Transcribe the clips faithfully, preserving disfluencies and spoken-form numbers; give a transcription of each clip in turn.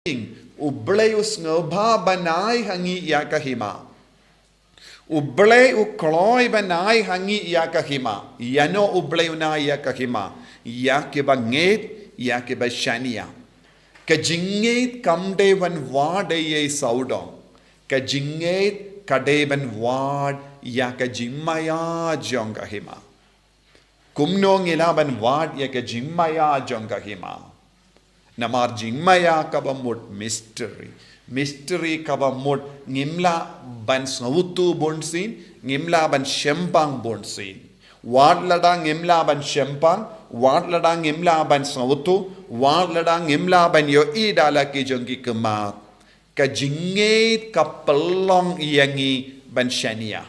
ïing, U Blei u sngewbha ban ai ha ngi ïa ka hima. U Blei u kloi ban ai ha ngi ïa ka hima. Ïano U Blei un ai ïa ka hima? Ïa kiba ngeit, ïa kiba shaniah. Ka jingngeit kam dei ban wad ei ei sawdong. Ka jingngeit ka dei ban wad ïa ka jingmaïa jong ka hima. Kumno ngi lah ban wad ïa ka jingmaïa jong ka hima? Namar jingmaïa kaba mut mystery. Mystery kaba mut ngim lah ban sngewthuh bunsien, ngim lah ban shemphang bunsien. Wat lada ngim lah ban shemphang, wat lada ngim lah ban sngewthuh, wat lada ngim lah ban ïohi da la ki jong ki khmat, ka jingngeit ka pynlong ïa ngi ban shaniah.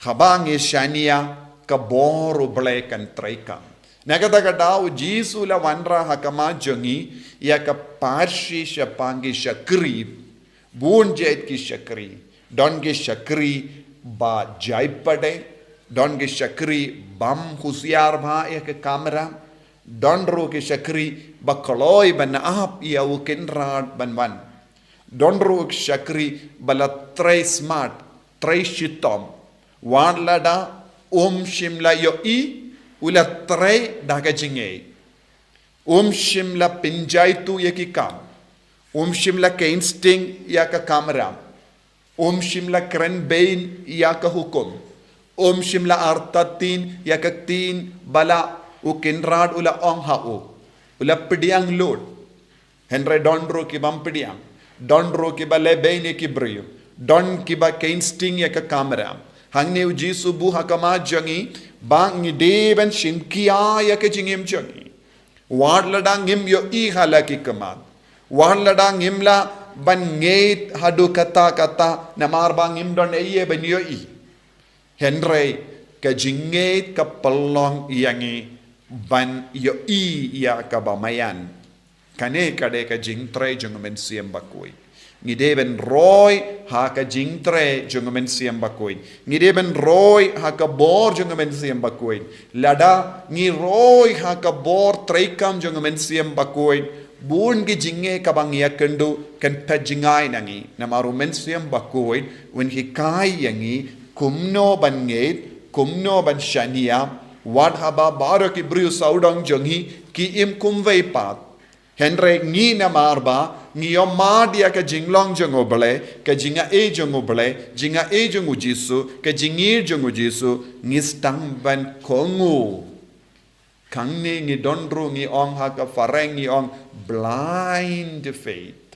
Haba ngi shaniah, ka bor U Blei kan treikam. Na kata ka daw U Jisu u la wanrah ha khmat jong ngi ïa ka pyrshah shaphang ki shakri, bun jait ki shakri. Don ki shakri ba jai pade, don ki shakri bym husiar bha ïa ka kamram, don ruh ki shakri ba kloi ban ap ïa U Kynrad ban wan. Don ruh ki shakri ba la trei smart, trei shitom. Wat lada um shym la ïohi, u la trei da ka jingngeit. Um shym la pynjaitu ïa ki kam. Um shym la keiñ sting ïa ka kamram. Um shym la kren beiñ ïa ka hukum. Um shym la artatien ïa ka ktien ba la U Kynrad u la ong ha u. U la pdiang lut. Hynrei don ruh ki bym pdiang. Don ruh kiba leh beiñ ïa ki briew. Don kiba keiñ sting ïa ka kamram. Hangne U Jisu u buh ha khmat jong ngi ba ngi dei ban shim khia ïa ka jingim jong ngi. Wat lada ngim ïohi ha la ki khmat. Wat lada ngim lah ban ngeit haduh katta katta namar ba ngim don ei ei ban ïohi. Hynrei ka jingngeit ka pynlong ïa ngi ban ïohi ïa kaba maïan. Kane ka dei ka jingtrei jong U Mynsiem Bakhuid. Ngi dei ban roi ha ka jingtrei jong U Mynsiem Bakhuid. Ngi dei ban roi ha ka bor jong U Mynsiem Bakhuid. Lada ngi roi ha ka bor treikam jong U Mynsiem Bakhuid, bun ki jingeh kaba ngi ïakynduh kan phet jngai na ngi. Namar U Mynsiem Bakhuid un hikai ïa ngi kumno ban ngeit, kumno ban shaniah, wat haba baroh ki briew sawdong jong ngi ki im kumwei pat. Hynrei ngi namar ba ngi ïohmad ïa ka jinglong jong U Blei, ka jingai jong U Blei, jingai jong U Jisu, ka jingïeit jong U Jisu, ngi sdang ban kohnguh. Hangne ngi don ruh ngi ong ha ka phareng ngi ong blind faith.